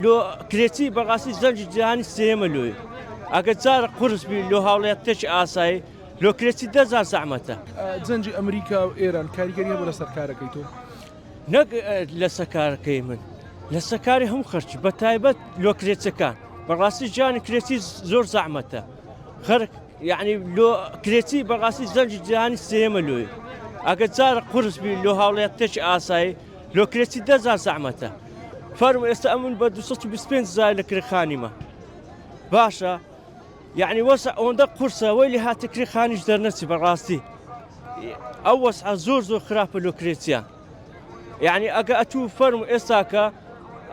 لۆ کرێچی بەڕاستی جەنگی جیهانی سێیەمە لۆی ئەگەر جار قورس بی لۆ هاوڵاتیەکی ئاسایی لۆ کرێچی دەزار زەحمەتە. جەنگی ئەمریکا و ئێران کاریگەری هەبوو لەسەر کارەکەی تۆ؟ نەک لەسەر کارەکەی من لەسەر کاری هەموو خەرچی بە تایبەت لۆ کرێچەکان بەڕاستی ژیانی کرێچی زۆر زەحمەتە خەرک یعنی لۆ کرێچی بەڕاستی جەنگی جیهانی سێیەمە لۆی ئەگەر جار قورس بی لۆ هاوڵاتیەکی ئاسایی لۆ کرێچی دەزار زەحمەتە فەرمو ئێستا ئەمن بە 225 زار لە کرێخانیمە باشە یعنی وەسع ئەوەندە قورسە وەی لێ هاتە کرێخانیش دەرنەچی بەڕاستی ئەو وەسعە زۆر زۆر خراپە لۆ کرێچیان یعنی ئەگە ئەتوو فەرمو ئێستاکە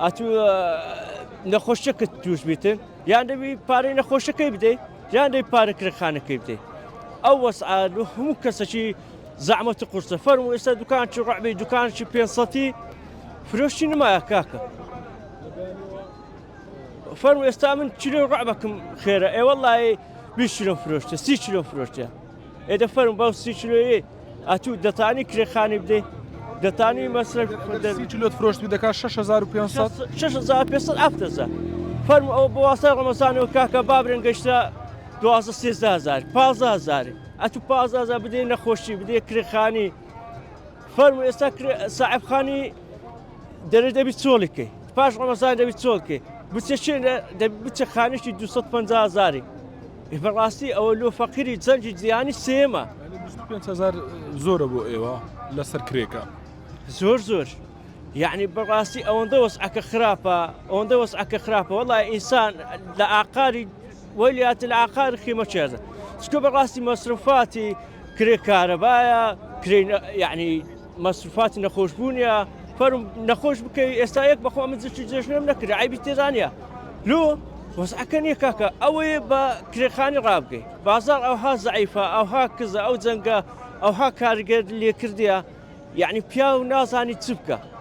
ئەتوو نەخۆشیەکەت توش بیتن یان دەبی پارەی نەخۆشەکەی بدەیت یان دەی پارە کرێخانەکەی بدەیت ئەو وەسعە هەموو کەسەکی زەحمەت و قورسە فەرموو ئێستا دوکانچی ڕعبی دوکانچی پێ فرۆشتی نمایە کاکە فەرموو ئێستا من چلو ڕعبەکەم خێرە ئێ وەڵی 20 کیلۆ فرۆشتە 30 کیلۆ فرۆشتە ئێدە فەرم بەو 30 کیلۆیە ئەتوو دەتانی کرێخانی بدەی دەتانی مەسرەف سی کیلۆت فرۆشت دەکات 6500 6500 ئەفتەزە فەرموو ئەوە بۆ واسای ڕەمەزانەوە کاکە بابرێن گەشتە 12 13 هزار 15 هزاری ئەتو پازازا بدەی نەخۆشی بدەی کرێخانی فەرمو ئێستا ساعبخانی دەرێ دەبی چۆڵی کەی پاش ڕەمەزان دەبی چۆڵکەی بچێ شوێن دەبی بچێ خانیشتی 250 هزاری بەڕاستی ئەوە لۆ فەقیری جەنگی جیهانی سێمە 25 هزار زۆرە بۆ ئێوە لەسەر کرێکە زۆر زۆر یعنی بەڕاستی ئەوەندە وەسعەکە خراپە ئەوەندە وەسعەکە خراپە وەڵای ئینسان لە ئاقاری وەلیات العقار خیمە چێزە چکە بەڕاستی مەسروفاتی کرێ کارەبایە کرێ یعنی مەسروفاتی نەخۆشبوونیە فەرم نەخۆش بکەی ئێستا یەک بەخوا من جشتی جێژنم نەکرد عیبی تێدانە لۆ وەزعەکە نییە کاکە ئەوەیە بە کرێخانی ڕابگەی بازار ئەوها زعیفە ئەوها کزە ئەو جەنگە ئەوها کارگەر لێکردە یعنی پیاو نازانی چ بکە.